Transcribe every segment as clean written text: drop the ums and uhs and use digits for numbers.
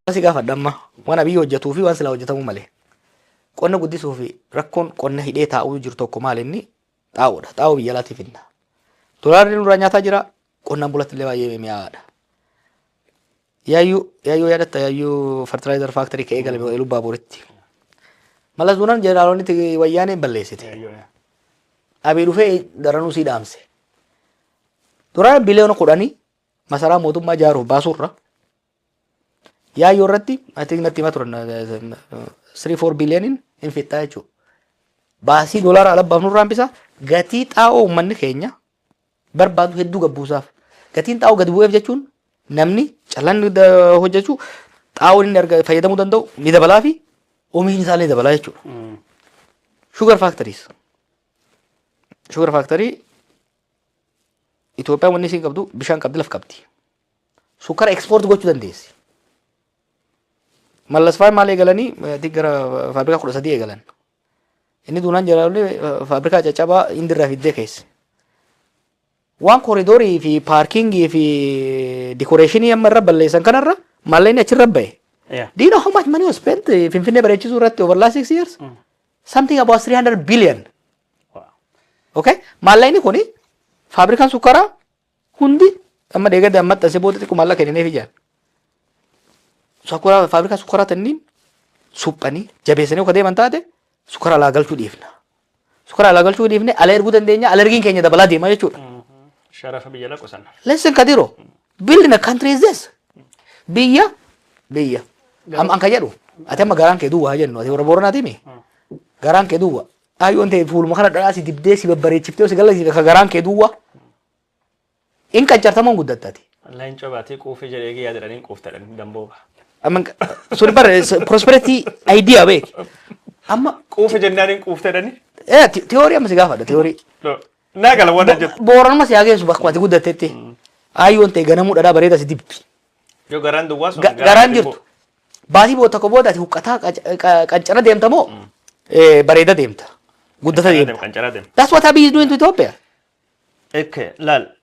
Si gaafadha amma waan Abiyyi hojjetuu fi waan silaa hojjetamuu malee. Qonna guddisuu fi rakkoon qonna hidhee taa'uu jiru tokko maal inni xaa'oodha. Xaa'oo biyya alaatii finna. Dolaarri nurraa nyaataa jira. Qonnaan bulatti illee baay'ee mi'aadha. Yaayyuu yaayyuu yaadatta yaayyuu fertilizer factory ka'ee galame Iluu Baaburitti. Malas Duunaan jeneraalonni wayyaaneen balleessite. Abiy dhufee daranuu sii dhaamse. Duraan biliyoona 10 masaraa mootummaa ijaaruuf baasuurra yaayyoo irratti, I think natti himaa turan, 3-4 biliyooniin hin fixxaa jechuudha. Baasii doolaara ala baafnurraa hambisa, gatii xaa'oo uummanni keenya barbaadu hedduu gabbuusaaf. Gatiin xaa'oo gadi bu'eef jechuun namni callaan hojjechuu xaa'oo inni arga fayyadamuu danda'u ni dabalaa fi oomishni isaa ni dabalaa jechuudha. Sugar factories. Sugar factory Itoophiyaan wanni isiin qabdu bishaan qabdi, laf qabdi. Sukkara export gochuu dandeessi. Mallas fa'aa maal eegalanii gara faabrikaa 13 eegalan. Inni duunaan jalaallee faabrikaa caccabaa Indirraa fiddee keesse. Waan corridorii fi parkingii fi decorationii amma irra balleessan kanarra maallaqni achirra bahe. Do you know how much money was spent Finfinnee bareechisuu irratti over last 6 years? Something about 300 billion. Okay? Maallaqni kuni faabrikaan sukkaraa hundi amma deeggarda amma maxxansee booda xiqqoo maallaqa kennineef ijaan. Sukkaraa faabrikaa sukkaraa tanniin suphanii jabeessanii akka deeman taate sukkara alaa galchuu dhiifna. Sukkara alaa galchuu dhiifne ala erguu dandeenya, ala ergiin keenya dabalaa deema jechuudha. Sharafa biyya laqu sana. Listen, Kadiro, building a country is this. Biyya biyya. Amma an ka jedhu ati amma garaan kee duwwaa jennu, ati warra Booranaati mi? Garaan kee duwwaa. Ayyoon ta'e fuuluma kana dhadhaa si dibdee si babbareechiftee si galasiifte ka garaan kee duwwaa. In qancartamuun guddattati. Leencoo baatee quufee jedhee eegee yaadadhanii quuftadhanii dambooba. Amma sun bar prosperity idea beek. Amma Quufe jennaan hin quuftadhanii. Theory amma si gaafadha theory. Naa gala waan jettu. Booranuma si haa geessu bakka ati guddattetti. Ayyoon ta'e ganamuu dhadhaa bareeda si dibdi. Yoo garaan duwwaa sun Garaan jirtu. Baatii booda tokko booda ati huqqataa qancara deemta moo bareeda deemta? Guddata deemta. Qancaraa deema. That's what Abiy is doing to Ethiopia. Okay, laal.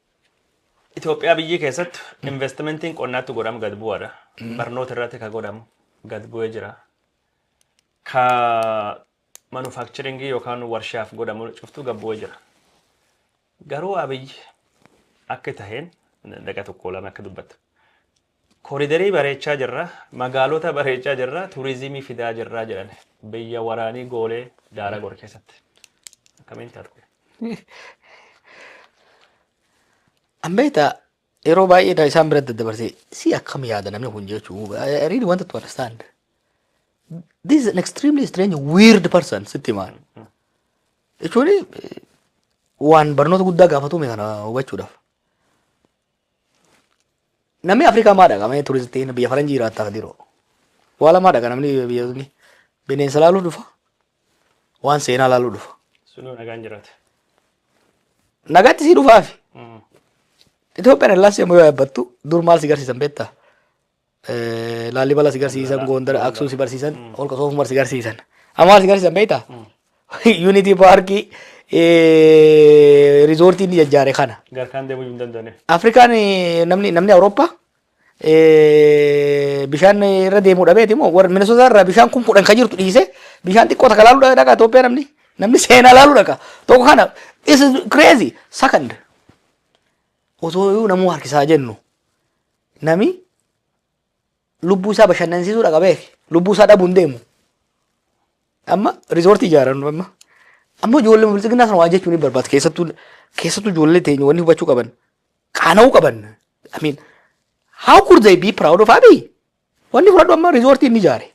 Itoophiyaa biyyi keessatti investmentiin qonnaatti godhamu gad bu'aadha. Barnoota irratti ka godhamu gad bu'ee jira. Ka manufacturingii yookaan warshaaf godhamu cuftuu gad bu'ee jira. Garuu Abiyyi akka taheen daqiiqaa tokko lama akka dubbattu. Corridorii bareechaa jirra, magaalota bareechaa jirra, turizimii fidaa jirra jedhan biyya waraanii goolee daara gore keessatti. Akkamiin taatu kun? An beektaa, yeroo baay'ee isaan biratti daddabarsee si akkam yaada namni kun jechuu, I really wanted to understand. This is an extremely strange, weird person sitti himaan. Jechuun waan barnoota guddaa gaafatume kana hubachuudhaaf. Namni Afrikaa maa dhaqa? Mee turistiin biyya faranjii jiraattaa diroo. Waa lamaa dhaqa namni biyya suni. Bineensa laaluu dhufa. Waan seenaa laaluu dhufa. Sunuu nagaan jiraate. Nagaatti sii dhufaafi. Itoophiyaan Airlines yommuu yaabbattu dur maal si garsiisan beektaa? Laallibalaa si garsiisan, Gondar, Aksum si barsiisan, Holqa Soofumar si garsiisan. Amma maal si garsiisan beektaa? Unity Parkii, resortii inni jajjaare kana. Garkaan deemuu hin danda'ani. Afrikaan namni Awurooppaa bishaan irra deemuu dhabeeti moo warra Minnesota irraa bishaan 10,000 kan jirtu dhiise bishaan xiqqoo takka laaluu dhaqa Itoophiyaa, namni seenaa laaluu dhaqa. Tokko kana, this is crazy. Second, osoo namuu harkisaa jennu nami lubbuu isaa bashannansiisuu dhaqa beek, lubbuu isaa dhabuu hin deemu. Amma resortii ijaaran amma ijoollee biltsiginnaa sana waan jechuun ni barbaada, keessattuu ijoollee teenya wanni hubachuu qaban, qaana'uu qaban. I mean, how could they be proud of Abiy? Wanni fudhadhu amma resortii inni ijaare.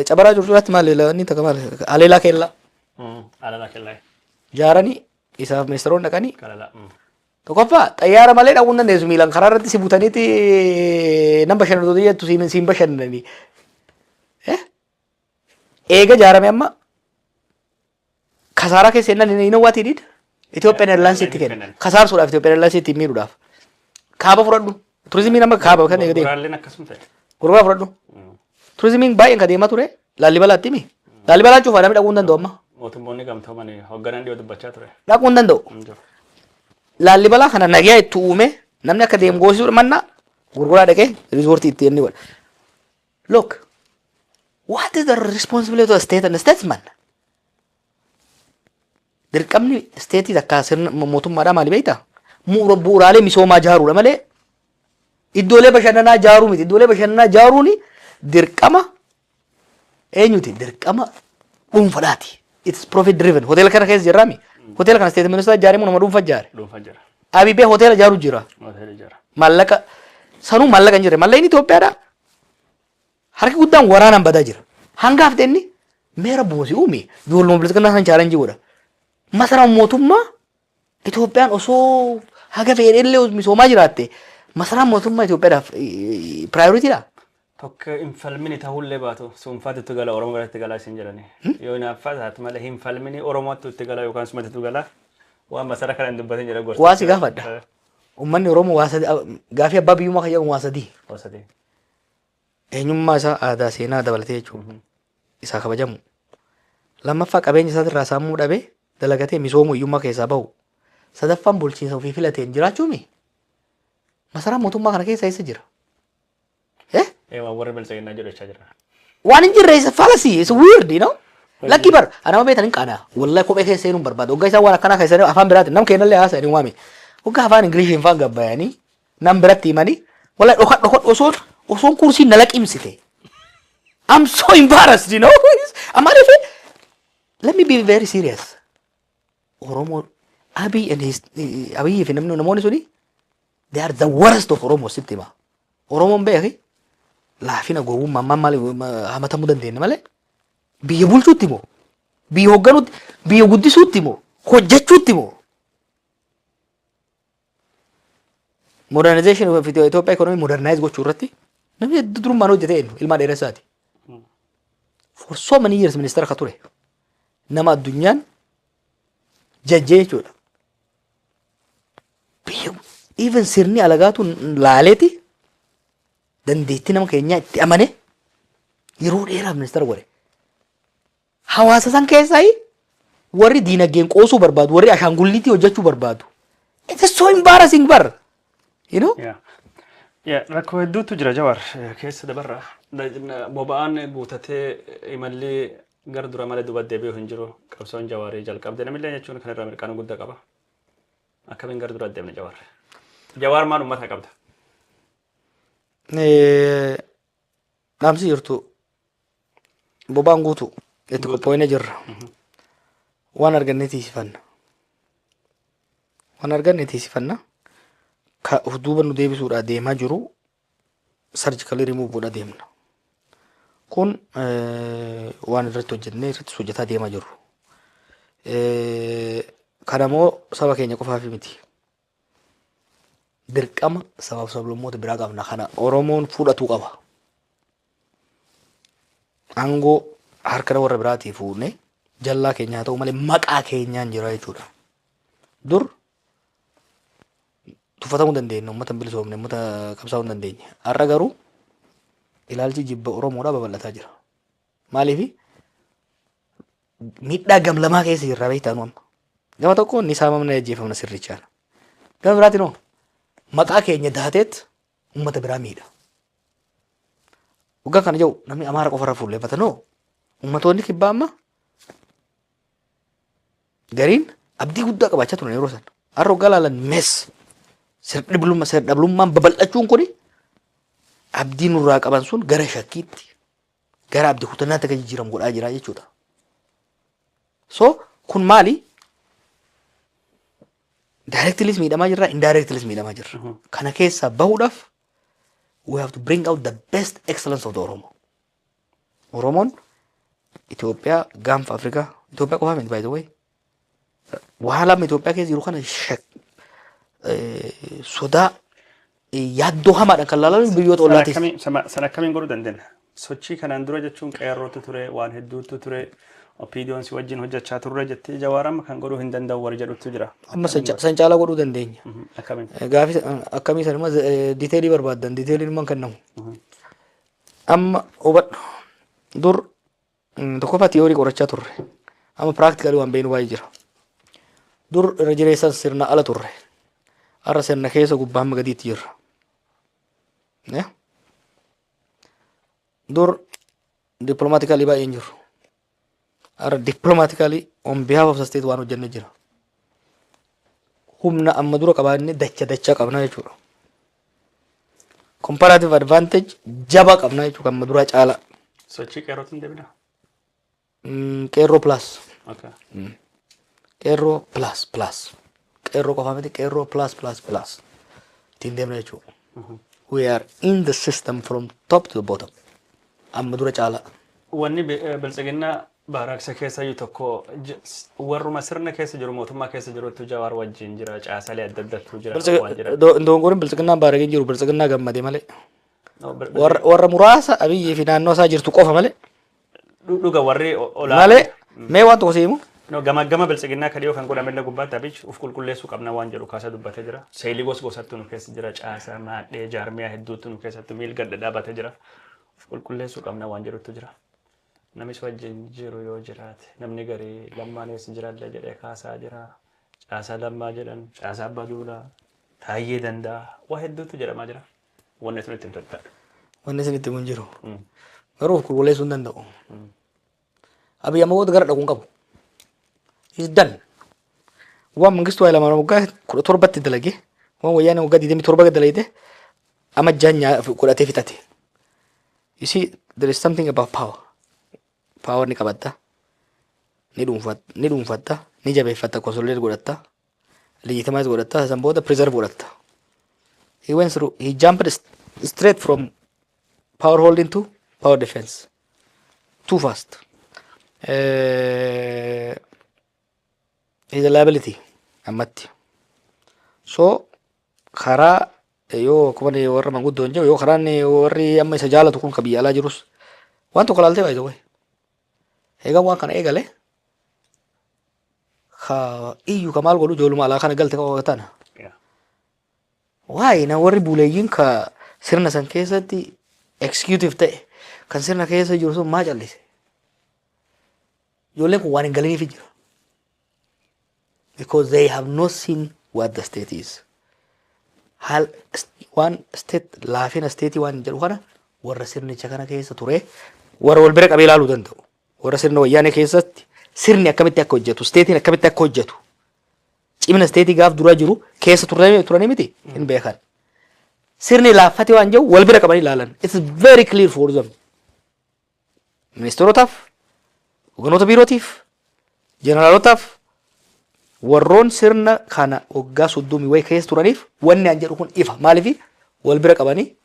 Cabaraa Curcuraatti maal inni takka maal Aleelaa Keellaa Alala kellaa. ijaaranii isaaf ministeeronni dhaqanii Kalala. Tokkoffaa xayyaara malee dhaquu hin dandeessu, miilaan karaa irratti si butaniiti nan bashannantoota jettu siin bashannananii. Eega ijaarame amma kasaaraa keessa jennaan, you know what he did? Ethiopian Airlines itti kenne. Kasaarsuudhaaf, Ethiopian Airlines itti miidhuudhaaf. Kaaba fudhadhu. Turizimiin amma kaaba kan eega deemu. Gurguraalleen akkasuma ta'e. Gurguraa fudhadhu. Turizimiin baay'een kan deemaa ture Laallibalaatti mi? Laallibalaan cufaa, namni dhaquu hin danda'u amma. Mootummoonni gamtoomanii hoogganaan dhiyoo dubbachaa ture. Dhaquu hin danda'u. Hin jiru. Laallibalaa kana nagaa itti uume namni akka deemu goosisuu manna Gurguraa dhaqee riizoortii itti inni godha. Look, what is the responsibility of the state and the statesman? Dirqamni state takka, sirna mootummaadhaa maali beektaa? Bu'uuraalee misoomaa ijaaruudha malee iddoolee bashannanaa ijaaruu miti. Iddoolee bashannanaa ijaaruun dirqama eenyuti? Dirqama dhuunfadhaati. It's profit driven. Hoteela kana keessa jirraami. Hoteela kana state minister ijaaree moo nama dhuunfaa ijaare? Dhuunfaa jira. Abibee hoteela ijaaru jira. Hoteela jira. Maallaqa sanuu maallaqa hin jirre. Maallaqni Itoophiyaadha. Harki guddaan waraanaan badaa jira. Hanga hafte inni meera buusii uume, ijoolluma bilisummaa san challenge godha. Masaraan mootummaa Itoophiyaan osoo haga fedhe misoomaa jiraatte, masaraan mootummaa Itoophiyaadhaaf prioritydha. Tokko hin falmini ta'ullee baatu suunfaatti itti gala, Oromoo biratti galaa isin jedhani. Yoo hinaaffaa taate malee hin falmini, Oromootti itti gala yookaan sumatti itti gala, waan masara kana hin dubbatin jedha gorsa. Waa si gaafadha. Uummanni Oromoo waa sadii, gaafii abbaa biyyummaa kan jedhamu waa sadii. Waa sadii. Eenyummaa isaa, aadaa, seenaa dabalatee jechuudha. Isaa kabajamu. Lammaffaa, qabeenya isaatirraa saamuu dhabee dalagatee misoomuu, hiyyummaa keessaa bahu. Sadaffaan, bulchiinsa ofii filateen jiraachuumi. Masaraan mootummaa kana keessa eessa jira? Eh? Ee, waan warri bilchaginaa jedhu jechaa jira. Waan hin jirre, isa fallacy, it's weird. Lakki bar, anama beektan hin qaana. Wallahi kophee keessa seenuun barbaada. Hoggaa isaan waan akkanaa keessanii afaan biraatiin nam kennallee haasa'anii waame. Hoggaa afaan Ingiliishiin faan gabbayanii nam biratti himanii, wallahi dhokadh dhokadh osoon kursiin na laqimsite. I'm so embarrassed. Amaaliif, let me be very serious. Oromoo Abiy and his Abiy fi namni namoonni suni, they are the worst of Oromoo sitti hima. Oromoon beeki laafina, gowwummaa ammaan maal hamatamuu dandeenya malee, biyya bulchuutti moo, biyya hoogganuutti, biyya guddisuutti moo, hojjechuutti moo, modernization of Itoophiyaa economy modernize gochuu irratti namni hedduu durummaan hojjete eenyu? Ilmaa Dheeressaati. For so many years ministeera ka ture, nama addunyaan jajjee jechuudha. Biyya even sirni alagaatu laaleeti dandeettii nama keenyaa itti amane yeroo dheeraaf ministeera godhe. Hawaasa san keessaa warri diinagdeen qoosuu barbaadu, warri ashaangulliitii hojjechuu barbaadu. It is so embarrassing bar. You know? Yeah. Yeah, rakkoo hedduutu jira, Jawar, keessa dabarra. Boba'aan guutatee imalli gara dura malee duuba deebi'u hin jiru. Qabsoon Jawaarii jalqabde namillee jechuun kan irraa mirqaana guddaa qaba. Akkamiin gara dura deemne, Jawaar? Jawaar, maal uummata qabda? Dhaamsi jirtu, boba'aan guutu itti qophoofnee jirra. Waan arganne tiisifanna. Waan arganne tiisifanna. Ka of duuba nu deebisuudhaa deemaa jiru sarjikali rimuuf godha deemna. Kun waan irratti hojjennee irratti hojjetaa deemaa jirru. Kana immoo saba keenya qofaaf miti. Dirqama sabaaf sablammoota biraa qabna, kana Oromoon fudhatuu qaba. Aangoo harka warra biraatii fuunee jallaa keenya haa ta'u malee maqaa keenyaan jira jechuudha. Dur tuffatamuu dandeenya, uummata hin bilisoomne, uummata qabsaa'uu hin dandeenye. Har'a garuu ilaalchi jibba Oromoodhaa babal'ataa jira. Maaliif? Miidhaa gamlamaa keessa jirra beektaa nu amma. Gama tokkoon ni saamamna, ajjeefamna sirrichaan. Gama biraatiin hoo maqaa keenya daateet uummata biraa miidha. Waggaa kana jiru namni Amaara qofarra fuulleffata noo, uummatoonni kibbaa amma gariin abdii guddaa qabaachaa turan yeroo sana. Har'a waggaa ilaalan mees sirna babal'achuun kuni abdii nurraa qaban sun gara shakkiitti, gara abdii kutannaatti akka jijjiiramu godhaa jira jechuudha. So kun maali? Directlyis miidhamaa jirra, indirectlyis miidhamaa jirra. Kana keessaa bahuudhaaf we have to bring out the best excellence of the Oromo. Oromoon Itoophiyaa, gaanfa Afrikaa, Itoophiyaa qofaa miti, by the way. Waa lama Itoophiyaa keessa jiru kana sodaa, yaaddoo hamaadhaan kan laalamu biyyoota ollaatis. Sana akkamiin godhuu dandeenya? Sochii kanaan dura jechuun qeerrootu ture, waan hedduutu ture, OPDOn si wajjin hojjechaa turre jettee, Jawaar amma kan godhuu hin danda'u warri jedhutu jira. Amma san caalaa godhuu dandeenya. Akkamiin? Gaafii akkamii san immoo detailii barbaaddan, detailiin immoo kennamu. Amma hubadhu, dur tokkoffaa theory qorachaa turre. Amma practically waan beeknu baay'ee jira. Dur irra jireessan sirna ala turre. Har'a sirna keessa gubbaa hamma gadiitti jirra. Yeah. Dur diplomatically baay'een jiru. Har'a diplomatically on behalf of the state waan hojjennee jira. Humna amma dura qabaanne dacha dachaa qabna jechuudha. Comparative advantage jabaa qabna jechuudha amma duraa caala. Sochii qeerrootiin hin deebinaa? Qeerroo plus. Okay. Qeerroo plus plus. Qeerroo qofaa miti, qeerroo plus plus plus. Ittiin deemna jechuudha. We are in the system from top to the bottom. Amma dura caala. Wanni biltsiginnaa baaraaqsa keessa iyyuu tokko warruma sirna keessa jiru, mootummaa keessa jirutu Jawaar wajjin jira, caasalee adda addaatu jira waan jedhan. Dogongoriin biltsiginnaan baarageen jiru biltsiginnaa gammade malee. No, Warra muraasa Abiyyii fi naannoo isaa jirtu qofa malee. Dhuga warri olaa. Malee mee waan tokko si'imu. No, gama gama biltsiginnaa ka dhiyoo kan godhamellee gubbaatti Abiyyi uf qulqulleessuu qabna waan jedhu kaasa dubbatee jira. Seelii gos gosattu nu keessa jira, caasaa maadhee jaarmiyaa hedduutu nu keessatti miilga dhadhaabatee jira. Uf qulqulleessuu qabna waan jedhutu jira. Namis wajjin jiru yoo jiraate, namni garii Lammaan eessa jiraallee jedhee kaasaa jira. Caasaa Lammaa jedhan, caasaa Abbaa Duulaa, Taayyee Danda'a, waa hedduutu jedhamaa jira. Wanni sun ittiin tolta. Wanni isin itti hin jiru. Garuu of qulqulleessuu hin danda'u. Abiyyi amma booda gara dhaquu hin qabu. He's done. Waan Mangistuu Hayilamaariyaam waggaa 17tti dalage, waan Wayyaanee waggaa 27 dalagde, amma jaan godhatee fixate. You see, there is something about power. Power ni qabatta, ni dhuunfatta, ni jabeeffatta, consolidate godhatta, legitimize godhatta, san booda preserve godhatta. He went through, he jumped straight from power holding to power defense. Too fast. He's a liability ammatti. So karaa yoo akkuma warra manguddoon jiru, yoo karaan warri amma isa jaalatu kun ka biyya alaa jirus waan tokko laaltee baay'ee wayi. Egaa waan kana eegale ka iyyu ka maal godhu ijoolluma alaa kana galte tana. Waa'ee na warri buleeyyiin ka sirna san keessatti executive ta'e kan sirna keessa jiru sun maa callise? Ijoolleen kun waan hin galiniif jira. Because they have not seen what the state is. Haal waan state, laafina state waan jedhu kana warra sirnicha kana keessa ture, warra wal bira qabee ilaaluu danda'u. Warra sirna Wayyaanee keessatti sirni akkamitti akka hojjetu, stateiin akkamitti akka hojjetu, cimina state gaaf duraa jiru keessa turanii miti hin beekan. Sirni laaffate waan jiru wal bira qabanii ilaalan. It's very clear for them. Ministeerotaaf, hogganoota biirootiif, jeneraalotaaf, warroon sirna kana waggaa 30 wayii keessa turaniif wanni an jedhu kun ifa. Maaliif wal bira qabanii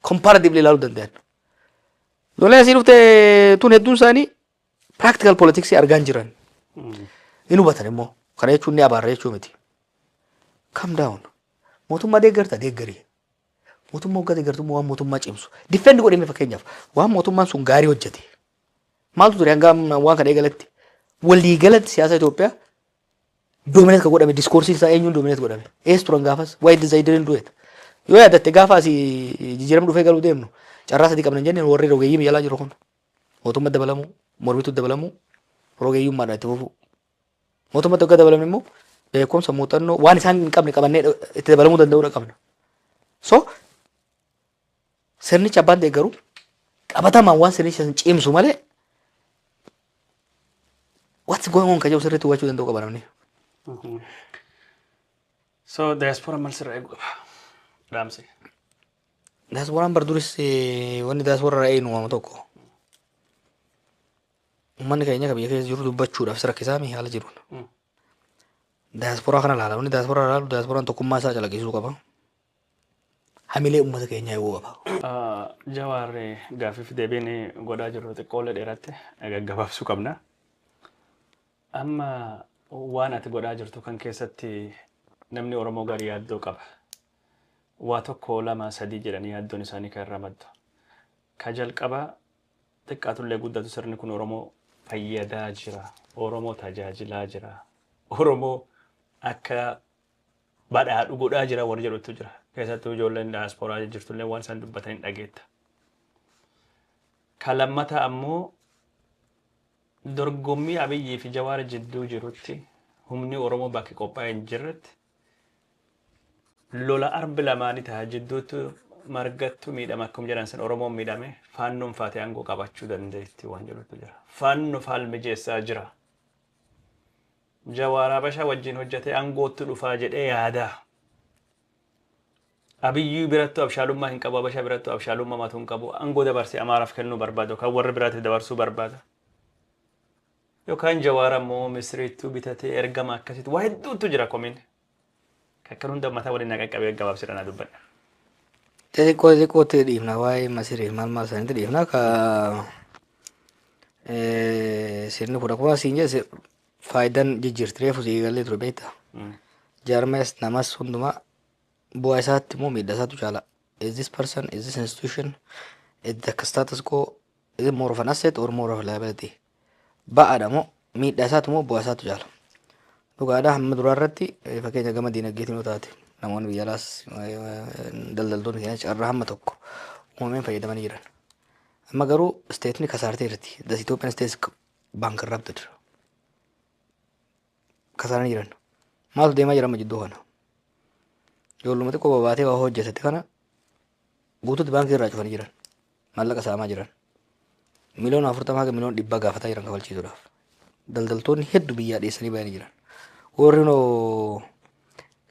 comparatively ilaaluu danda'an. Ijoolleen asii dhufte tun hedduun isaanii practical politics argaa hin jiran. Hin hubatan immoo. Kana jechuun ni abaarra jechuu miti. Calm down. Mootummaa deeggarta, deeggarii. Mootummaa waggaa deeggartu waan mootummaa cimsu. Defend godhame, fakkeenyaaf waan mootummaan sun gaarii hojjete. Maaltu ture hanga waan kana eegaletti? Waliigalatti siyaasa Itoophiyaa dominate kan godhame discourseiin isaa eenyuun dominate godhame? Eessa turan gaafas? Why did they do it? Yoo yaadatte, gaafa asii jijjiiramni dhufee galuu deemnu carraa sadii qabna jenneen, warri rogeeyyii biyya alaa jiru kun. Mootummaa dabalamuu, mormituu dabalamuu, rogeeyyummaadhaan itti fufuu. Mootummaatti waggaa dabalamne immoo beekumsa, muuxannoo waan isaan hin qabne qabannee itti dabalamuu danda'uudha qabna. So sirnicha abbaan deeggaru qabatamaan waan sirnicha san cimsu malee what's going on kan jedhu sirriitti hubachuu danda'u qaba namni. So diaspora maal sirra eegu qaba? Dhaamsi. Diasporaan bar duris wanni diaspora irraa eegnu waama tokko. Uummanni keenya kan biyya keessa jiru dubbachuudhaaf si rakkisaa mi haala jiruun. Diasporaa kana ilaala. Wanni diasporaa ilaalu, diasporaan tokkummaa isaa calaqqisiisuu qaba. Hamilee uummata keenyaa eeguu qaba. Jawaar, gaaffiif deebiin godhaa jirru xiqqoolee dheeratti gaggabaabsuu qabna. Amma waan ati godhaa jirtu kan keessatti namni Oromoo gaarii yaaddoo qaba. Waa tokko, lama, sadii jedhanii yaaddoon isaanii kan irraa maddu. Ka jalqabaa, xiqqaatullee guddatu sirni kun Oromoo fayyadaa jira. Oromoo tajaajilaa jira. Oromoo akka badhaadhu godhaa jira warri jedhutu jira. Keessattuu ijoolleen daasporaa jirtullee waan isaan dubbatan hin dhageetta. Ka lammataa ammoo, dorgommii Abiyyii fi Jawaar jidduu jirutti humni Oromoo bakki qophaa'e hin jirretti lola arbi lamaanii ta'a jidduutti Margattu miidhama akkuma jedhan san Oromoon miidhame, Faannoon faatee aangoo qabachuu dandeetti waan jedhutu jira. Faannoo faal mijeessaa jira. Jawaar Habashaa wajjin hojjetee aangootti dhufaa jedhee yaada. Abiyyuu birattuu abshaalummaa hin qabu, Habashaa birattuu abshaalummaa matuu hin qabu. Aangoo dabarsee Amaaraaf kennuu barbaada yookaan warra biraatiif dabarsuu barbaada. Yookaan Jawaar ammoo Misiriittuu bitatee ergama akkasitti waa hedduutu jira komiin. Kan hunda mataa waliin na qaqqabee gabaabsidha na dubbadha. Xixiqqoo xixiqqootti dhiifna, waa'ee Masirii maal maal isaaniitti dhiifna. Ka sirni kun akkuma siin jedhe faayidaan jijjiirti, reefu sii galee ture beekta. Jaarmees namas hundumaa bu'aa isaatti immoo miidhaa isaatu caala. Is this person, is this institution, is the status quo, is it more of an asset or more of a liability? Ba'aadha moo miidhaa isaatu moo bu'aa isaatu caala? Dhugaadhaa, hamma duraa irratti fakkeenya gama diinagdeetiin yoo taate, namoonni biyya alaas daldaltoonni keenya carraa hamma tokko uumameen fayyadamanii jiran. Amma garuu stateni kasaartee jirti. The Ethiopian state is bankrupted. Kasaaranii jiran. Maaltu deemaa jira amma jidduu kana? Ijoolluma xiqqoo babaatee waa hojjetate kana guutuutti baankii irraa cufanii jiran. Maallaqa saamaa jiran. 40 miliyoona haga 100 miliyoona gaafataa jiran kafalchiisuudhaaf. Daldaltoonni hedduu biyyaa dhiyeessanii bayanii jiran. Warri noo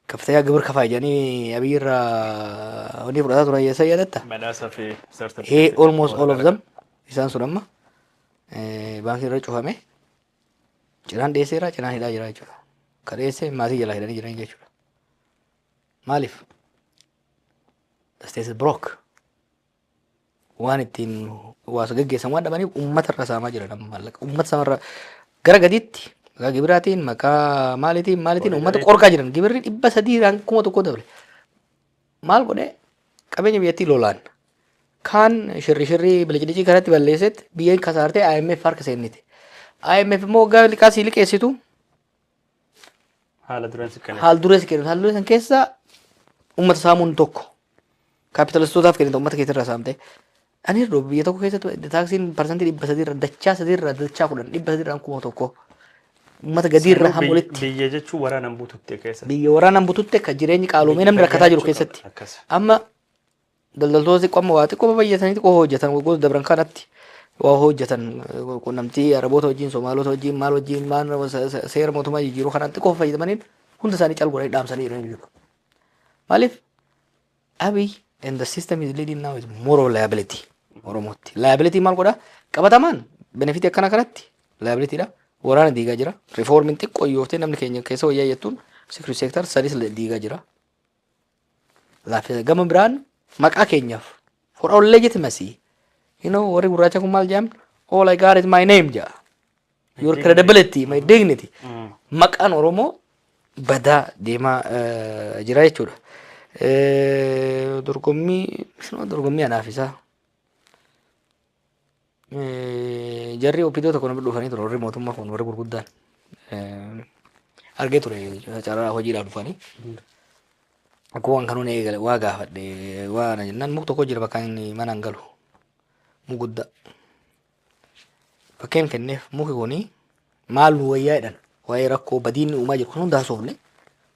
kaftayaa gibir kafaa jedhanii Abiyyi irraa wanni fudhataa turan yeessa yaadatta? Badhaasa fi He certificate. Almost all of them isaan sun amma baankii irra cufame, cinaan dhiyeesseera, cinaan hidhaa jira jechuudha. Ka dhiyeesse maatii jalaa hidhanii jiran jechuudha. Maaliif? The state is broke. Waan ittiin waasa geggeessan waan dhabaniif uummata irra saamaa jiran amma maallaqa. Uummata samarra gara gadiitti maqaa gibiraatiin, maqaa maaliitiin maaliitiin uummata qorqaa jiran. Gibirri 300 1,000 dabre. Maal godhee qabeenya biyyattii lolaan kaan shirri shirrii bilicicii kanatti balleessetti biyyeen kasaartee IMF harka seenniti. IMF immoo waggaa liqaa sii liqeessitu Haala dureen si kenna. Haal duree si kennu. Haal duree san keessa uummata saamuun tokko. Kaapitaalistootaaf kennita uummata keessa irraa saamte. Ani hir'uu biyya tokko keessatti taaksiin 300% irra dachaa sadii irraa dachaa 10, 300 irraa 1,000. Uummata gadii irraa hamma olitti. Biyya jechuun waraanaan bututte keessa. Biyya waraanaan bututte, kan jireenyi qaaloomee namni rakkataa jiru keessatti. Akkas. Amma daldaltoota xiqqoo amma waa xiqqoo babal'atanii xiqqoo hojjetan, waggoota dabran kanatti waa hojjetan, quunnamtii Araboota wajjin, Somaalota wajjin, maal wajjin, maal seera mootummaa jijjiiruu kanaan xiqqoo fayyadamaniin hunda isaanii cal godhanii dhaamsanii jiran jechuudha. Maaliif? Abiy and the system is leading now is more of liability Oromootti. Liability maal godhaa? Qabatamaan benefit akkana kanatti liability dha. Waraana diigaa jira. Reformiin xiqqoo yooftee namni keenya keessa wayyaa jettuun security sector sadis diigaa jira. Laaffisa. Gama biraan maqaa keenyaaf for our legitimacy. Warri gurraacha kun maal jedhan? "All I got is my name" jedha. Your credibility, my dignity. Maqaan Oromoo badaa deemaa jira jechuudha. Dorgommii anaaf isaa. Jarri OPDO tokko nama dhufanii ture, warri mootummaa kun warri gurguddaan. Argee ture carraa hojiidhaaf dhufanii. Akkuma waan kanuun eegale waa gaafadhe, waa na jennaan muk tokko jira bakka inni mana hin galu. Muk guddaa. Fakkeen kenneef, muki kuni maal nu wayyaa jedhan, waa'ee rakkoo badiinni uumaa jiru kan hunda haasofne,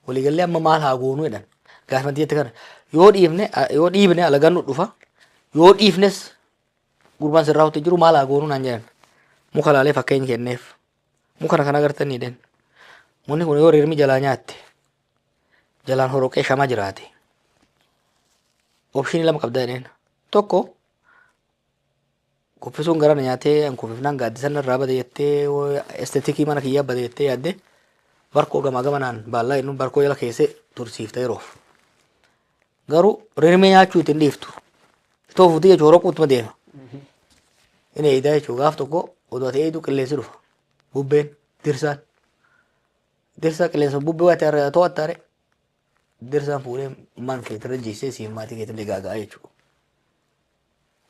waliigallee amma maal haa goonuu jedhan. Gaafatti jette kana yoo dhiifne alagaan nu dhufa, yoo dhiifnes gurbaan sirraa hotti jiru, maal haa goonuu naan jedhan. Muka laalee fakkeenya kenneef, muka kana agartanii jedhan, mukni kun yoo rirmi jalaa nyaatte jalaan horoqee shama jiraate, optionii lama qabda jedheen. Tokko, kuffisuun gara na nyaatee an kuffifnaan gaaddisan irraa bade jettee, aestheticii mana kiyyaa bade jettee yaadde, barkoo gamaa gamanaan baallaa jennuun barkoo jala keessee tursiifta yeroof. Garuu rirmee nyaachuu ittiin dhiiftu. Itoo fuutee jechuun horoquuttuma deema. Inni eeyidaa jechuun gaaf tokko oduu ati eeyiduu qilleensi dhufa. Bubbeen dirsaan. Dirsaa qilleensa bubbee waa ta'e to'attaare dirsaan fuudhee man keetirra jiisee siin maatii keetillee gaaga'a jechuudha.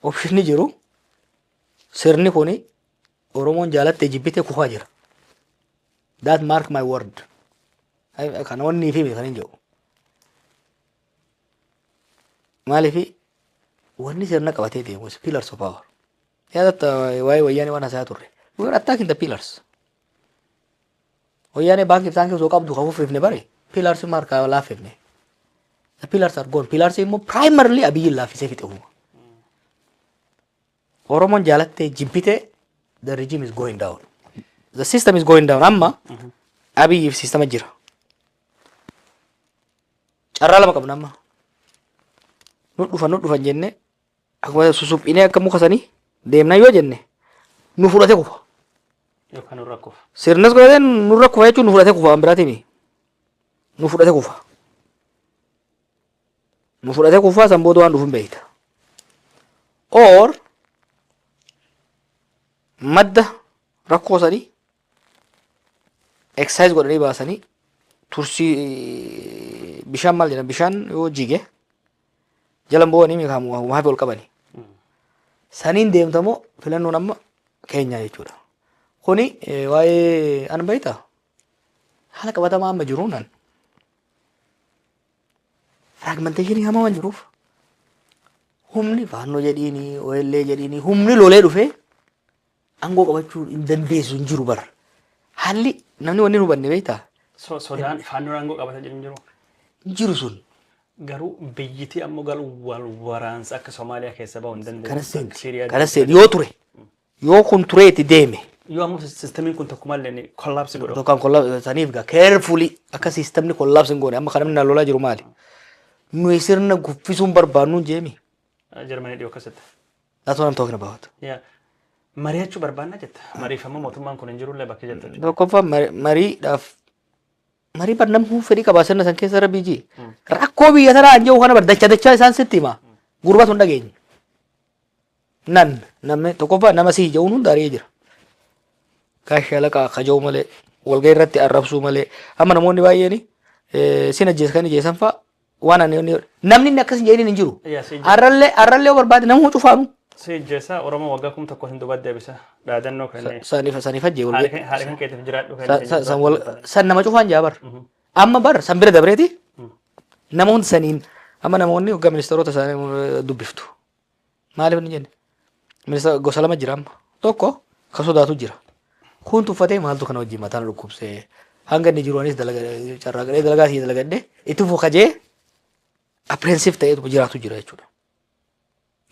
Optionni jiru, sirni kuni Oromoon jaalattee jibbitee kufaa jira. That mark my word. Kana wanni fi kan hin jedhu. Maaliif? Wanni sirna qabatee deemu is pillars of power. Yaadatta waa'ee Wayyaanee waan haasa'aa turre. We were attacking the pillars. Wayyaanee baankii fi taankii osoo qabdu kan kuffifne bare pillars harkaa laaffifne. The pillars are gone. Pillars immoo primarily Abiyyiin laaffisee fixe uuma. Oromoon jaalattee jibbitee, the regime is going down. The system is going down. Amma Abiyyiif sistema jira. Carraa lama qabna amma. Nu dhufa, nu dhufan jenne, akkuma susuphinee akka muka sanii deemna yoo jenne, nu fudhate kufa. Yookaan nurra kufa. Sirnas godhatee nurra kufa jechuun nu fudhate kufa, waan biraatiin nu fudhate kufa. Nu fudhate kufa, san booda waan dhufu hin beekta. Or madda rakkoo sanii excise godhanii baasanii tursii, bishaan maal jedhan, bishaan yoo jige jala bo'anii miikaamu hafe ol qabani. Saniin deemtamoo filannoon amma keenya jechuudha. Kuni waa'ee an beektaa haala qabatamaa amma jiruun an fragmentation hamaa waan jiruuf, humni Faannoo jedhiini, OLA jedhiini, humni lolee dhufee aangoo qabachuu hin dandeessu hin jiru bara. Haalli namni wanni hin hubanne beektaa. Sodaan Faannoon aangoo qabata jedhu hin jiru. Hin jiru sun. Garuu biyyittii ammoo galu wal waraansa akka Somaaliyaa keessa bahuu hin dandeenye. Kana seenti. Siiriyaa. Kana seenti yoo ture. Yoo kun tureeti deeme. Yoo ammoo systemiin kun tokkumallee collapse godhu. Tokkaan collapse saniif gaa carefully akka systemni collapse hin goone. Amma kan namni na lolaa jiru maali? Nuyi sirna guffisuun barbaannu hin jeemi. Jarmanii dhiyoo akkasitti. That's what I'm talking about. Yaa. Mari'achuu barbaanna jetta. Mariifammoo mootummaan kun hin jirullee bakka jettu. Tokkoffaa mariidhaaf, marii bar namni fedhii qabaa sirna san keessa rabbii ji. Rakkoo biyya tanaa an jedhu kana bar dacha dachaa isaan sitti hima. Gurbatu hin dhageenye. Nan namni tokkoffaa nama si jedhuun hunda ari'ee jira. Gaashaa laqaa kaja'u malee, walgahii irratti arrabsuu malee, amma namoonni baay'een sin ajjeesa kan ajjeesan fa'a waan ani namni inni akkas hin jedhin hin jiru. Yaa, si Arrallee yoo barbaade nama cufaanu. Si ijjeessa, Oromoo waggaa 1000 hin dubat deebisa. Dhaadannoo kennee. Saniif ajjee walgahii. Haadha kan keetiif jiraadhu kennee. San nama cufaan jaa bar. Amma bar san bira dabreeti nama hundi saniin amma namoonni hoggaa ministeerota isaanii dubbiftu. Maaliif inni jenne? Ministeera gosa lama jira amma. Tokko ka sodaatu jira. Kun tuffatee maaltu kana wajjin mataan dhukkubsee hanga inni jiru anis dalaga carraaqadhee dalagaa sii dalagadhee itti fufu kajee apprehensive ta'eetu jiraatu jira jechuudha.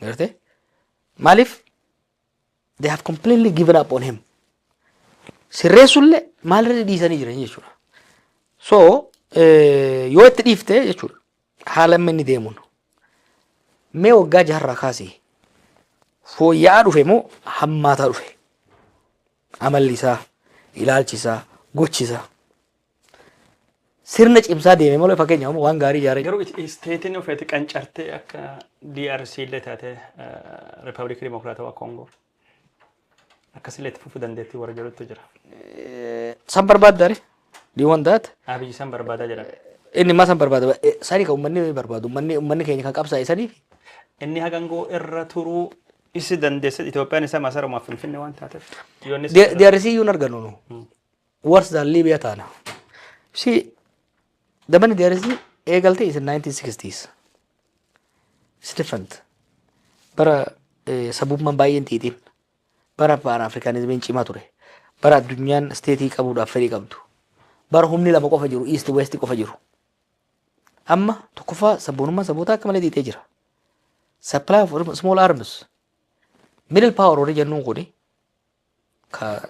Gartee? Maaliif? They have completely given up on him. Sirreessullee maalirra dhiisanii jiran jechuudha. So yoo itti dhiifte jechuudha, haala amma inni deemuun mee waggaa jaharraa kaasee fooyya'aa dhufe moo hammaataa dhufe? Amalli isaa, ilaalchi isaa, gochi isaa. Sirna cimsaa deeme malee, fakkeenyaaf waan gaarii ijaaree. Garuu stateiin ofeeti qancartee akka DRC illee taate, Riippaabilikii Dimokiraatawaa Koongoo. Akkasillee itti fufuu dandeettii warra jedhutu jira. San barbaaddaare? Do you want that? Abiyyi san barbaadaa jedhan. Inni maa san barbaada? Sani kan uummanni barbaadu. Uummanni keenya kan qabsaa'e saniif. Inni hagangoo irra turuu isi dandeesse, Itoophiyaan isa masarumaaf Finfinnee waan taateef. Yoo inni DRC iyyuu hin argannu nu. Worse than Libya taana. See, the DRC eegalte is in 1960s. It's different. Bara sabummaan baay'een xiixiin. Bara Pan Africanismiin cimaa ture. Bara addunyaan state qabuudhaaf fedhii qabdu. Bara humni lama qofa jiru, East West qofa jiru. Amma tokkoffaa sabboonummaan saboota akka malee xiixee jira. Supply of small arms. Middle power warri jennuun kuni ka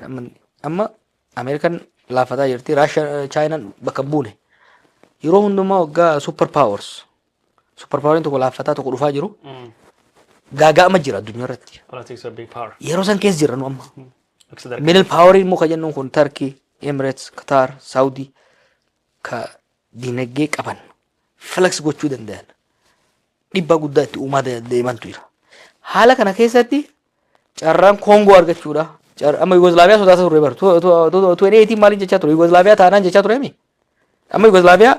amma Ameerikaan laafataa jirti, Raashiyaa, Chaayinaan bakka hin buune. Yeroo hundumaa waggaa super powers. Super poweriin tokko laafataa tokko dhufaa jiru. Gaaga'ama jira addunyaa irratti. Politics of big power. Yeroo san keessa jirra nu amma. Akka sadarkaa. Middle power immoo ka jennuun kun Turkey, Emirates, Qatar, Saudi ka dinagdee qaban flex gochuu danda'an dhiibbaa guddaa itti uumaa deemantu jira. Haala kana keessatti carraan Koongoo argachuudha. Amma Yugoslaaviyaa sodaata turre bar. 2018 maaliin jechaa ture? Yugoslaaviyaa taanaan jechaa ture mi? Amma Yugoslaaviyaa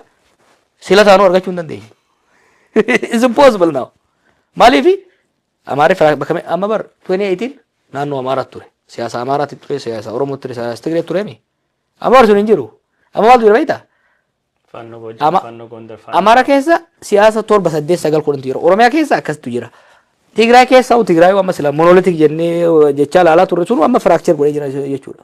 sila taanuu argachuu hin dandeenye. It's impossible now. Maaliifi Amaarri bakka amma bar 2018 naannoo Amaaraatti ture. Siyaasa Amaaraatti ture, siyaasa Oromootti ture, siyaasa Tigree ture mi? Amma bar sun hin jiru. Amma maaltu jira beektaa? Faannoo Goojjam, Faannoo Gondar, Faannoo. Amaara keessa siyaasa torba, saddeet, sagal, 10tu jira. Oromiyaa keessa akkasitu jira. Tigraay keessa Tigraay amma sila monolithic jennee jechaa ilaalaa turre sun amma fracture godhee jira jechuudha.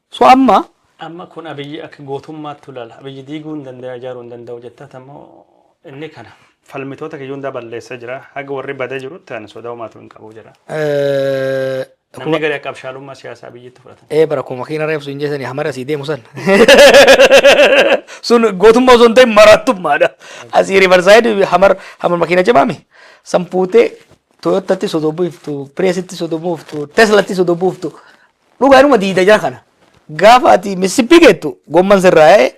So amma Amma kun Abiyyi akka gootummaatti ilaala. Abiyyi diiguu hin danda'u, ijaaruu hin danda'u jettaa ammoo. Inni kana falmitoota kiyyuu hundaa balleessee jira. Haga warri badee jirutti ani sodaa homaatu hin qabu jira. Namni gadi akka abshaalummaa siyaasaa biyyatti fudhatan. Ee, bara kuma makiina reefsu hin jeesanii hamara asii deemu san. Sun gootummaa osoo hin ta'in maraattummaadha. Asii Riverside hamar makiina cimaami. San fuutee Toyotatti sodobuuftu, Priusitti sodobuuftu, Teslatti sodobuuftu. Dhugaanuma diida jira kana. Gaafa ati Mississippi geettu gomman sirraa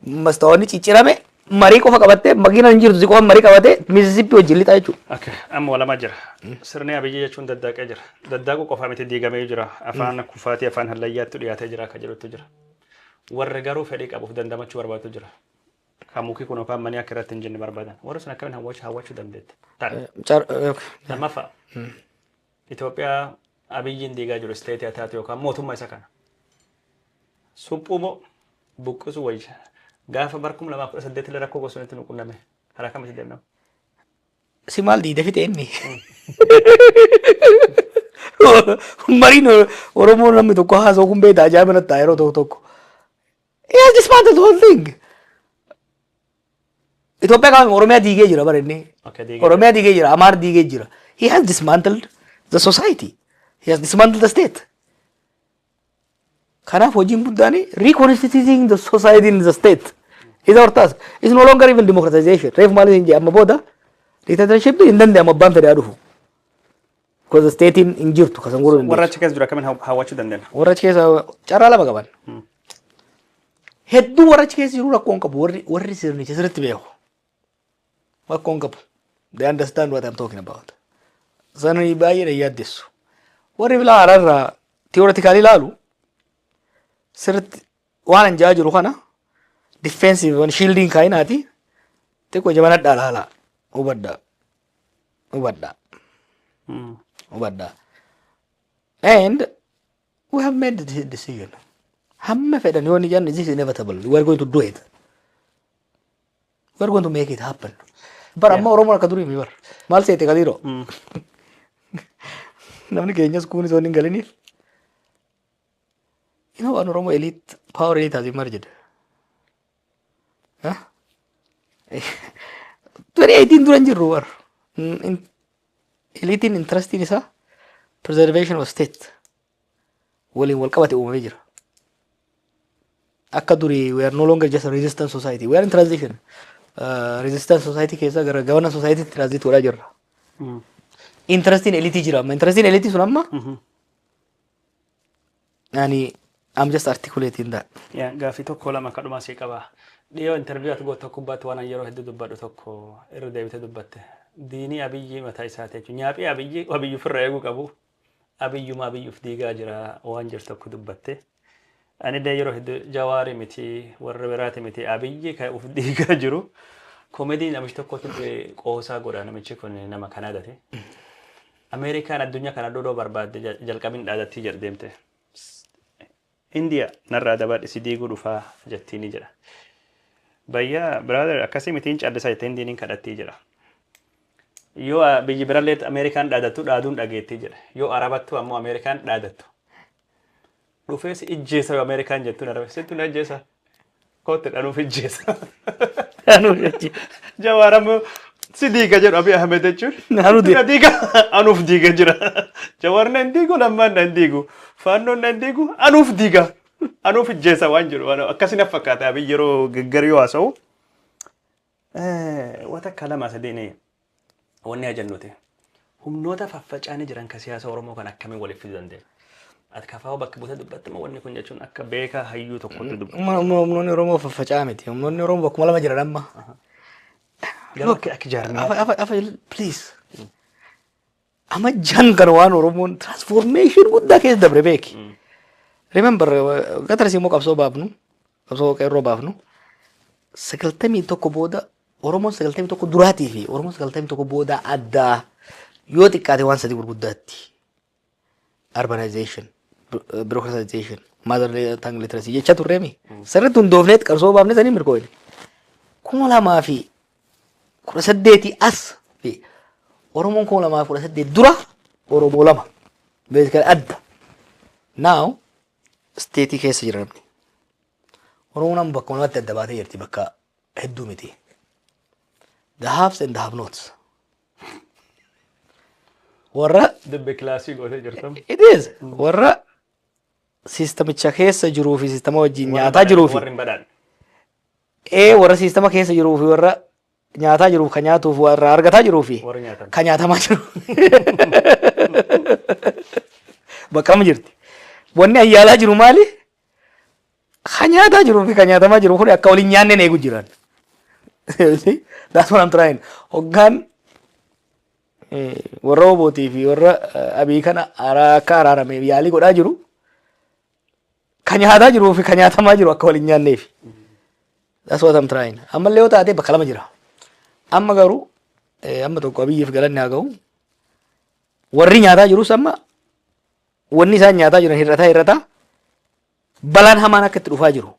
mastaawwanni ciccirame, marii qofa qabattee, makiina hin jirtu, si qofa marii qabatee Mississippi wajjin lixaa jechuudha. Okay, amma lama jira. Sirni Abiyyi jechuun daddaaqee jira. Daddaaquu qofa miti, diigamee jira. Afaan kufaatii, afaan hallayyaatti dhiyaatee jira akka jedhutu jira. Warri garuu fedhii qabuuf dandamachuu barbaadu jira. Kan mukii kun yookaan manii akka irratti hin jenne barbaadan. Warri sun akkamiin hawwachuu dandeette? Lammaffaa. Itoophiyaa Abiyyiin diigaa jiru state haa taatu yookaan mootummaa isa kana. Suphuu moo buqqisuu wayya? Gaafa bara 2018 illee rakkoo gosoonni nu qunname. Karaa kamitti deemnama? Si maal diide fixe inni? Mariin Oromoo namni tokko haasa'u kun beektaa, ajaa'iba natti ta'a yeroo tokko tokko. He has dismantled the whole thing. Itoophiyaa qaama Oromiyaa diigee jira bara inni. Okay, diigee. Oromiyaa diigee jira, Amaar diigee jira. He has dismantled the society. He has dismantled the state. Kanaaf hojiin guddaan reconstituting the society in the state is our task. It's no longer even democratization. Reef maal hin jee, amma booda dictatorship hin danda'amu, abbaan fedhaa dhufu. Because the state hin jirtu kasan godhuu Warra dandeessu. achi keessa jiru akkamiin hawwachuu dandeenya? Warra achi keessa carraa lama qaban. Hedduu warra achi keessa jiru rakkoo hin qabu. Warri sirnicha sirriitti beeku. Rakkoo hin qabu. They understand what I'm talking about. Sani baay'ee na yaaddessu. Warri bilaa haraarraa theoretically ilaalu sirriitti waan an jaa jiru kana defensive waan shielding kaayinaati xiqqoo jabanadhaa laala, hubadhaa, hubadhaa, hubadhaa. And we have made the decision. Hamma fedhan yoo ni jennu, this is inevitable. We are going to do it. We are going to make it happen. Bara amma Oromoon akka durii mi bar. Maal seete kadiiroo? Namni keenyas kunis waan hin galiniif. You know, an Oromo elite, power elite has emerged. Huh? 2018 dura hin jirru bar. Eliitiin interestiin isaa preservation of state waliin wal qabate uumamee jira. Akka durii we are no longer just a resistance society. We are in transition. Resistance society keessa gara governance society transit godhaa jirra. Interestiin eliitii jira amma. Interestiin eliitii sun amma ani I'm just articulating that. Yaa, gaaffii tokko lama kadhumaa sii qaba. Dhiyoo interview ati gootu tokko gubbaatti waan yeroo hedduu dubbadhu tokko irra deebitee dubbatte. Diinii Abiyyi mataa isaati jechuudha. Nyaaphii Abiyyi Abiyyi ofirra eeguu qabu. Abiyyuma Abiyyuuf diigaa jira waan jiru tokko dubbatte. Ani illee yeroo hedduu Jawaarii miti, warra biraati miti, Abiyyi kan uf diigaa jiru. Koomedii namichi tokkotti qoosaa godha, namichi kun nama Kanaadaati. Ameerikaan addunyaa kana dhodhoo barbaadde jalqabin dhaadattii jedha deemte. Indiya narraa dabadhi, si diiguu dhufaa jettiini jedha. Bayyaa brother, akkasii mitiin callisa jettee Indiin kadhattii jedha. Yoo biyyi birallee Ameerikaan dhaadattu dhaaduun dhageettii jedha. Yoo Arabattu ammoo Ameerikaan dhaadattu. Dhufee si ijjeessa yoo Ameerikaan jettuun Araba sittu na ijjeessa. Kootti dhanuuf ijjeessa. Jawaar ammoo si diiga jedhu Abiy Ahmed jechuun. Anuu Na diiga, anuuf diiga jira. Jawaar na hin diigu, Lammaan na hin diigu, Faannoon na hin diigu, anuuf diiga. Anuuf ijjeessa waan jedhu akkasii na fakkaata Abiy yeroo gaggari yoo haasa'u. Wata akka lama sadiin wanni ajannuti. Humnoota faffaca'anii jiran kan siyaasa Oromoo kan akkamiin waliif fiduu dandeenya? Ati kafaa'oo bakka buutee dubbatte moo wanni kun jechuun akka beekaa hayyuu tokkotti dubbatte? Humnoonni Oromoo faffaca'aa miti. Humnoonni Oromoo bakkuma lama jiran amma. Garuu akka jaarmiyaa. Afa, afa, afa, please. Amma jan kana waan Oromoon transformation guddaa keessa dabre beeki. Remember, gatarsi immoo qabsoo baafnu, qabsoo qeerroo baafnu, 91 booda Oromoon 91 duraatii fi Oromoon 91 booda addaa yoo xiqqaate waan sadii gurguddaatti. Urbanization, bureaucratization, mother tongue literacy jecha turreemi. Sirriitti hundoofneet qabsoo baafne sanii mirkooyne. 2018 as fi Oromoon 2018 dura Oromoo lama. Basically adda. Now state keessa jira namni. Oromoon amma bakka lamatti adda baatee jirti, bakka hedduu miti. The haves and the have nots. Warra Dubbe kilaasii gootee jirtam. It is warra siistamicha keessa jiruu fi siistama wajjin nyaataa jiruu fi Warri hin badhaadhe. Warra siistama keessa jiruu fi warra nyaataa jiruuf, ka nyaatuuf, warra argataa jiruu fi Warri nyaatan. ka nyaatamaa jiru. Bakka amma jirti. Wanni ayyaalaa jiru maali? Ka nyaataa jiruu fi ka nyaatamaa jiru kun akka waliin nyaanneen eegu jiran. That's what I'm trying. Hoggaan warra Obootii fi warra Abii kana akka araarameef yaalii godhaa jiru, ka nyaataa jiruu fi ka nyaatamaa jiru akka waliin nyaanneef. That's what I'm trying. Ammallee yoo taate bakka lama jira. Amma garuu amma tokko Abiyyiif galanni haa ga'u. Warri nyaataa jirus amma wanni isaan nyaataa jiran hir'ataa hir'ataa balaan hamaan akka itti dhufaa jiru.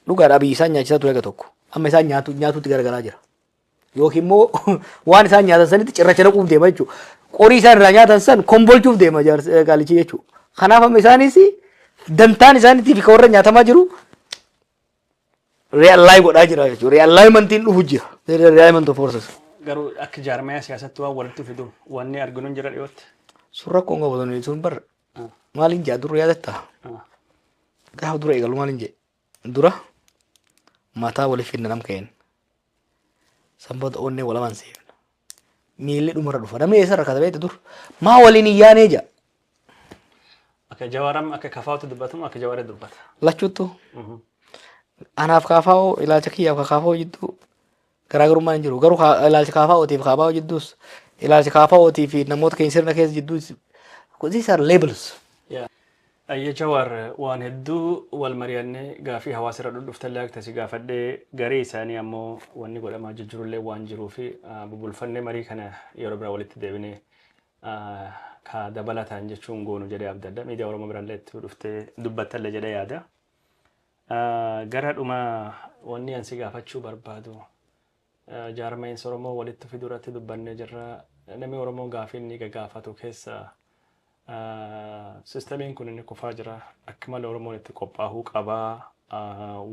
Dhugaadha, Abiyyi isaan nyaachisaa ture tokko. Amma isaan nyaatutti garagalaa jira. Yookiin immoo waan isaan nyaatan sanitti cirracha naquuf deema jechuudha. Qorii isaan irraa nyaatan san kombolchuuf deema gaalichi jechuudha. Kanaaf amma isaanis dantaan isaaniitiif kan warra nyaatamaa jiru realign godhaa jira jechuudha. Realignmentiin dhufu jira. Realignment of forces. Garuu akka jaarmayaa siyaasatti waan walitti fidu wanni arginu hin jira dhiyootti. Sun rakkoon qabu sun bar maaliin jaa dura yaadattaa? Gaafa dura eegalu maaliin jee? Dura mataa waliif fidna nam ka'een. San booda onnee walamaan seefna. Miilli dhumarra dhufa. Namni eessa rakkata beekte dur? Maa waliin hin yaanee jaa. Akka Jawaaram akka Kafaatu dubbatamu akka Jawaaree dubbata. Lachuuttu anaaf Kaafaa'oo, ilaalcha kiyyaaf Kaafaa'oo jidduu garaagarummaan hin jiru. Garuu ilaalcha Kaafaa'ootiif Kaafaa'oo jidduus, ilaalcha Kaafaa'ootii fi namoota keenya sirna keessa jidduus, these are labels. Ayya Jawaar, waan hedduu wal mari'annee, gaafii hawaasa irra dhudhuftallee akka si gaafadhee, garii isaanii ammoo wanni godhamaa jijjiirullee waan jiruu fi bubulfannee marii kana yeroo biraa walitti deebinee ka dabalataan jechuun goonu jedhee abdadha. Miidiyaa Oromoo birallee itti dhuftee dubbattallee jedhee yaada. Gara dhuma wanni ani si gaafachuu barbaadu, jaarmeensi Oromoo walitti fiduu irratti dubbannee jirra. Namni Oromoo gaafii inni gaafatu keessa sistemiin kun inni kufaa jira. Akka malee Oromoon itti qophaa'uu qabaa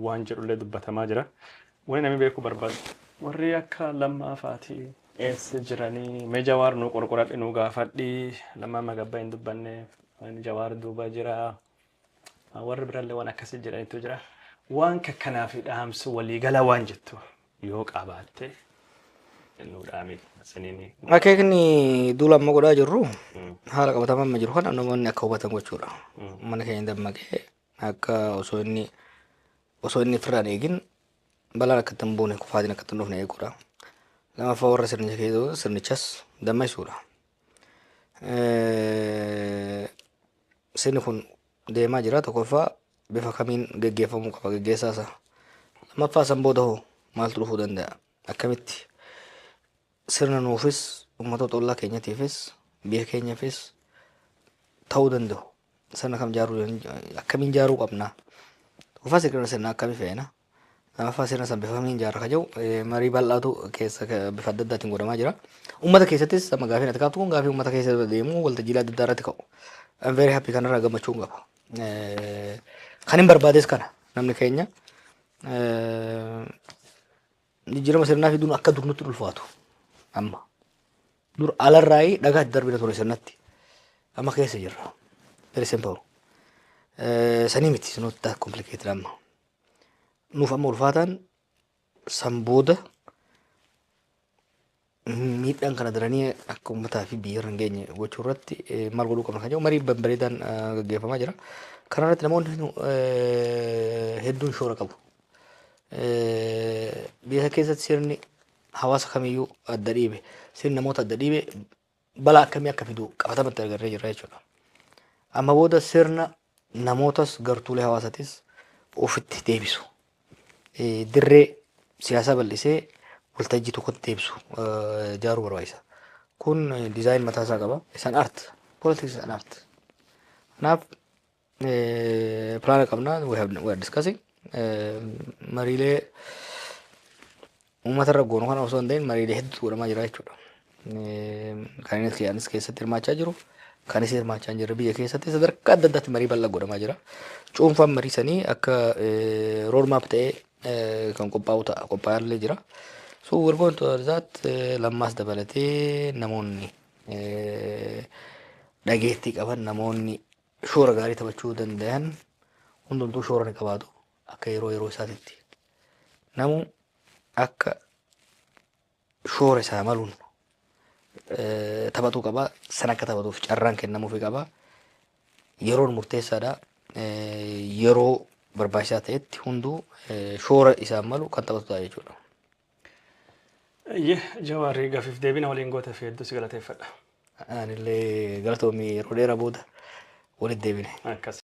waan jedhullee dubbatamaa jira. Wanni namni beekuu barbaadu, warri akka Lammaa fa'aati eessa jiranii? Mee Jawaar nu qorqoradhi, nu gaafadhi. Lammaa Magabbaa hin dubbanne, Jawaar duuba jira. Warri birallee waan akkasii jedhanitu jira. Waan kakkanaaf dhaamsu waliigala waan jettu yoo qabaatte nu dhaami siniin. Akeekni duula amma godhaa jirru haala qabatamaa amma jiru kana namoonni akka hubatan gochuudha. Mana keenya dammaqee akka osoo inni ofirraan eegin balaan akka itti hin buune, kufaatiin akka itti hin dhufne eeguudha. Lammaffaa, warra sirnicha keessa sirnichas dammaysuudha. Sirni kun deemaa jira. Tokkoffaa, bifa kamiin geggeeffamuu qaba geggeessaa isaa. Lammaffaa, san booda hoo maaltu dhufuu danda'a? Akkamitti sirna nuufis, uummatoota ollaa keenyatiifis, biyya keenyaafis ta'uu danda'u? Sirna kam ijaaruu, akkamiin ijaaruu qabna? Tokkoffaa, sirna sirna akkamii feena? Lammaffaa, sirna san bifa kamiin ijaarra ka jedhu marii bal'aatu keessa bifa adda addaatiin godhamaa jira. Uummata keessattis amma gaafiin ati kaaftu kun gaafii uummata keessa deemu, waltajjiilee adda addaa irratti ka'u. I'm very happy, kanarraa gammachuun qaba. Kan hin barbaades kana, namni keenya jijjiirama sirnaa fiduun akka dur nutti ulfaatu amma. Dur alarraayii dhagaa itti darbina ture sirnatti. Amma keessa jirra. Very simple. Sanii miti, it's not that complicated amma. Nuuf amma ulfaataan san booda miidhaan kana daranii akka uummataa fi biyya irra hin geenye gochuu irratti maal godhuu qabna kan jedhu marii babbareedaan gaggeeffamaa jira. Kana irratti namoonni hedduun shoora qabu. Biyya keessatti sirni hawaasa kamiyyuu adda dhiibe, sirni namoota adda dhiibe balaa akkamii akka fidu qabatamatti agarree jirra jechuudha. Amma booda sirna namootas gartuulee hawaasatis ofitti deebisu. Dirree siyaasaa bal'isee waltajjii tokkotti deebisu ijaaruu barbaachisa. Kun design mataa isaa qaba. Isaan art. Politics is an art. Kanaaf plan qabna. We are discussing. Mariilee uummata irra goonu kana osoo hin ta'in mariilee hedduutu godhamaa jira jechuudha. Kan inni anis keessatti hirmaachaa jiru, kan isin hirmaachaa hin jirre, biyya keessatti sadarkaa adda addaatti marii bal'aa godhamaa jira. Cuunfaan marii sanii akka road map ta'ee kan qophaa'u ta'a, qophaa'aa jira. So we're going to that. Lammaas dabalatee namoonni dhageettii qaban, namoonni shoora gaarii taphachuu danda'an hundumtuu shoora ni qabaatu akka yeroo yeroo isaatitti. Namu akka shoora isaa maluun taphatuu qaba. San akka taphatuuf carraan kennamuufii qaba. Yeroon murteessaadha. Yeroo barbaachisaa ta'etti hunduu shoora isaan malu kan taphatu ta'a jechuudha. Iyyee, Jawaarii, gaafiif deebina waliin goote fi hedduu si galateeffadha. Anillee galatoomii, yeroo dheeraa booda walitti deebine. Akkas.